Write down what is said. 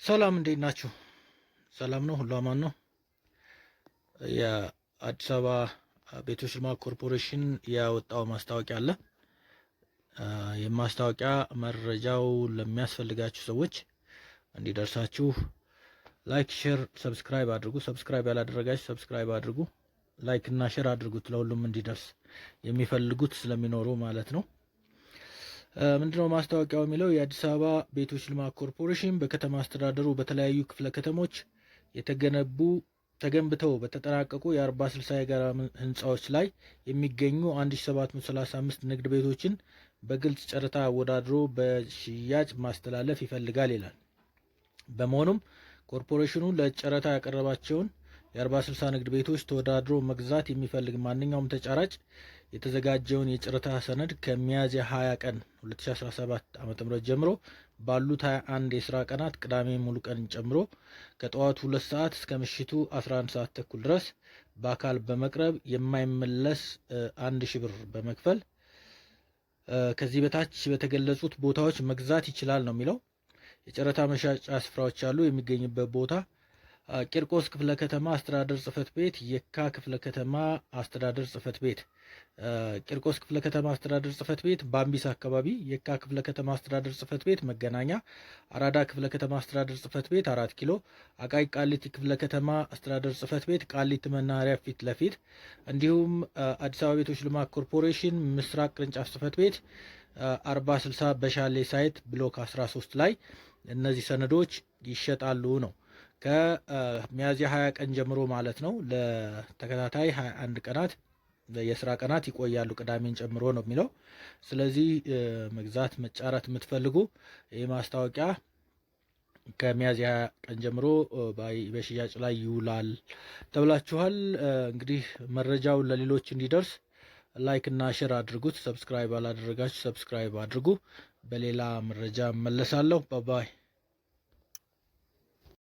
ሰላም፣ እንዴት ናችሁ? ሰላም ነው፣ ሁሉ አማን ነው። የአዲስ አበባ ቤቶች ልማት ኮርፖሬሽን ያወጣው ማስታወቂያ አለ። የማስታወቂያ መረጃው ለሚያስፈልጋችሁ ሰዎች እንዲደርሳችሁ like፣ share፣ subscribe አድርጉ። Subscribe ያላደረጋችሁ subscribe አድርጉ። Like እና share አድርጉት ለሁሉም እንዲደርስ፣ የሚፈልጉት ስለሚኖሩ ማለት ነው። ምንድነው ማስታወቂያው የሚለው? የአዲስ አበባ ቤቶች ልማት ኮርፖሬሽን በከተማ አስተዳደሩ በተለያዩ ክፍለ ከተሞች የተገነቡ፣ ተገንብተው በተጠናቀቁ የ40/60 የጋራ ህንፃዎች ላይ የሚገኙ 1735 ንግድ ቤቶችን በግልጽ ጨረታ አወዳድሮ በሽያጭ ማስተላለፍ ይፈልጋል ይላል። በመሆኑም ኮርፖሬሽኑ ለጨረታ ያቀረባቸውን የ40/60 ንግድ ቤቶች ተወዳድሮ መግዛት የሚፈልግ ማንኛውም ተጫራጭ የተዘጋጀውን የጨረታ ሰነድ ከሚያዝያ 20 ቀን 2017 ዓ.ም ጀምሮ ባሉት 21 የስራ ቀናት፣ ቅዳሜ ሙሉ ቀን ጨምሮ፣ ከጠዋቱ 2 ሰዓት እስከ ምሽቱ 11 ሰዓት ተኩል ድረስ በአካል በመቅረብ የማይመለስ 1000 ብር በመክፈል ከዚህ በታች በተገለጹት ቦታዎች መግዛት ይችላል ነው የሚለው። የጨረታ መሸጫ ስፍራዎች ያሉ የሚገኝበት ቦታ ቂርቆስ ክፍለ ከተማ አስተዳደር ጽሕፈት ቤት፣ የካ ክፍለ ከተማ አስተዳደር ጽሕፈት ቤት። ቂርቆስ ክፍለ ከተማ አስተዳደር ጽሕፈት ቤት ባምቢስ አካባቢ፣ የካ ክፍለ ከተማ አስተዳደር ጽሕፈት ቤት መገናኛ፣ አራዳ ክፍለ ከተማ አስተዳደር ጽሕፈት ቤት 4 ኪሎ፣ አቃቂ ቃሊቲ ክፍለ ከተማ አስተዳደር ጽሕፈት ቤት ቃሊቲ መናኸሪያ ፊት ለፊት፣ እንዲሁም አዲስ አበባ ቤቶች ልማት ኮርፖሬሽን ምስራቅ ቅርንጫፍ ጽሕፈት ቤት 40/60 በሻሌ site block 13 ላይ እነዚህ ሰነዶች ይሸጣሉ ነው። ከሚያዝያ 20 ቀን ጀምሮ ማለት ነው፣ ለተከታታይ 21 ቀናት የስራ ቀናት ይቆያሉ፣ ቅዳሜን ጨምሮ ነው የሚለው። ስለዚህ መግዛት መጫረት የምትፈልጉ ይህ ማስታወቂያ ከሚያዝያ 20 ቀን ጀምሮ በሽያጭ ላይ ይውላል ተብላችኋል። እንግዲህ መረጃው ለሌሎች እንዲደርስ like እና share አድርጉት። Subscribe ያላደረጋችሁ subscribe አድርጉ። በሌላ መረጃ እመለሳለሁ። Bye bye።